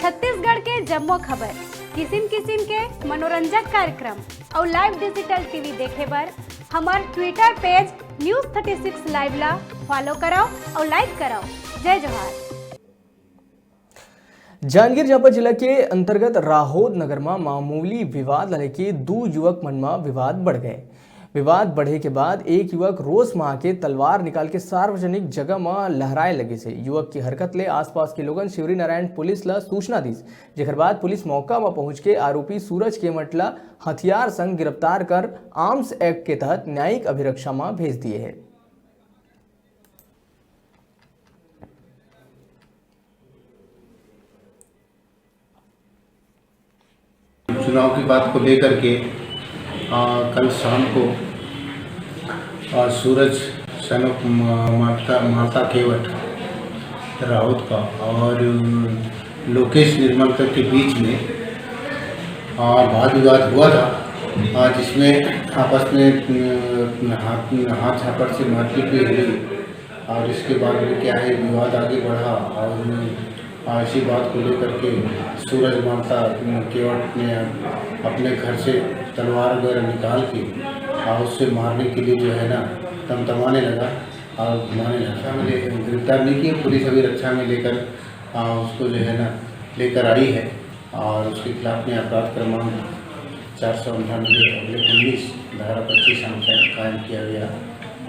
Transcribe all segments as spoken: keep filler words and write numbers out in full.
छत्तीसगढ़ के जम्मो खबर, किसिम किसिम के मनोरंजक कार्यक्रम अउ लाइव डिजिटल टीवी देखे बर हमर ट्विटर पेज न्यूज़ थर्टी सिक्स लाइव ला फॉलो करव अउ लाइक करव। जय जोहार। जांजगीर चांपा जिला के अंतर्गत राहोद नगर म मामूली विवाद ल लेके दू युवक मन म विवाद बढ़ गए। विवाद बढ़े के बाद एक युवक रोष म आके तलवार निकाल के सार्वजनिक जगह म लहराए लगिस हे। युवक की हरकत ले आसपास के लोगन शिवरीनारायण पुलिस ल सूचना दिस, जेकर बाद पुलिस मौका म पहुंच के आरोपी सूरज केवट ल हथियार संग गिरफ्तार कर आर्म्स एक्ट के तहत न्यायिक अभिरक्षा म भेज दिए हे। चुनाव की बात को लेकर के आ, कल शाम को आ, सूरज सन ऑफ म-, माता माता केवट राउत का और लोकेश निर्मलकर के बीच में आ, वाद विवाद हुआ था, आ, जिसमें आपस में न, हाथ हाथ झापड़ से मारपीट भी हुई और इसके बाद में क्या है, विवाद आगे बढ़ा और आ, इसी बात को लेकर के सूरज माता केवट ने अपने घर से तलवार वगैरह निकाल के और उससे मारने के लिए जो है ना, तमतमाने लगा और घुमाने लगा। हमें गिरफ्तार नहीं किए, पुलिस अभी रक्षा में लेकर आ, उसको जो है ना, लेकर आई है और उसके खिलाफ में अपराध क्रमांक चार सौ अंठानबे अगले उन्नीस धारा पच्चीस अंतर्गत कायम किया गया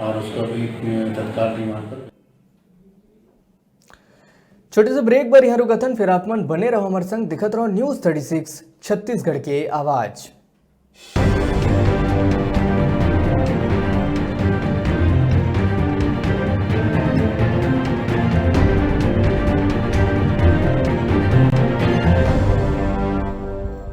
और उसको अभी तत्काल रिमांड पर। छोटे से ब्रेक बर यहाँ रुकथन, फिर आप मन बने रहो हमारे संग, दिखत रहो न्यूज़ थर्टी सिक्स छत्तीसगढ़ के आवाज़।